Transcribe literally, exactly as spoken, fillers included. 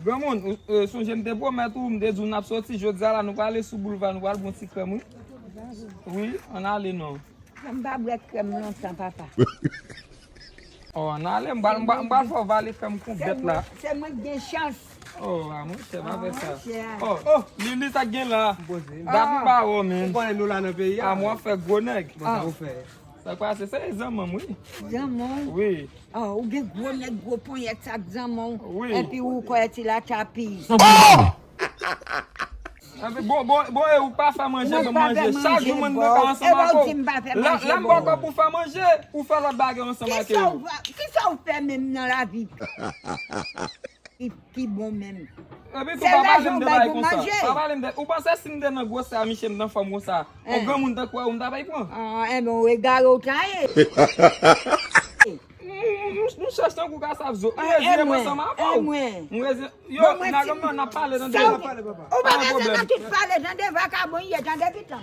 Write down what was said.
Granmoun, ou, e, sonje m te pwomèt ou, m te di w n ap soti, jodi a la nou prale sou boulva, nou pral bon ti krèm, wi. Wi, ann ale non. M pa bwè krèm lontan, papa. Oh, ann ale, m pral, m pral, m pral fè w vale krèm kon bèt la. Se mwen, se mwen ki gen chans. Oh, a monchè, pa fè sa. Oh, li, li sa k gen la. Dat m pa wè w, men. Ou konnen nou la nan peyi a. A mwen fè gwo nèg. Bon, sa ou fè? Sa k pase, se zanmanm, wi. Zanmanm? Wi. Oh, ou gen gwo nèg, gwo ponyèt, sa k zanmanm. Wi. Epi ou kwè ti la tapi. Oh! Epi bon, bon, bon, e ou pa fè manje, ban manje. Chak jou mwen nan kay ansanm avè w. Lè, lè m ba w kòb pou fè manje, ou fè lòt bagay ansanm ak yo. Kisa ou fè menm nan lavi ki, ki bon menm? Epi tou pa pale m de bagay konsa. Pa pale m de, ou panse si m te nan gwosè a, miche m t anfòm konsa? On granmoun tankou ou m ta bay pran. Ah, enben, ou egare ou ta ye. M, m, m, m chèch tankou kasav zo. M rezine m ansanm avè w. M rezine. Yo, nèg mwen, n ap pale, tande. Ou pa bezwen nan tout pale, tande, vakabon ye, tande, pitan.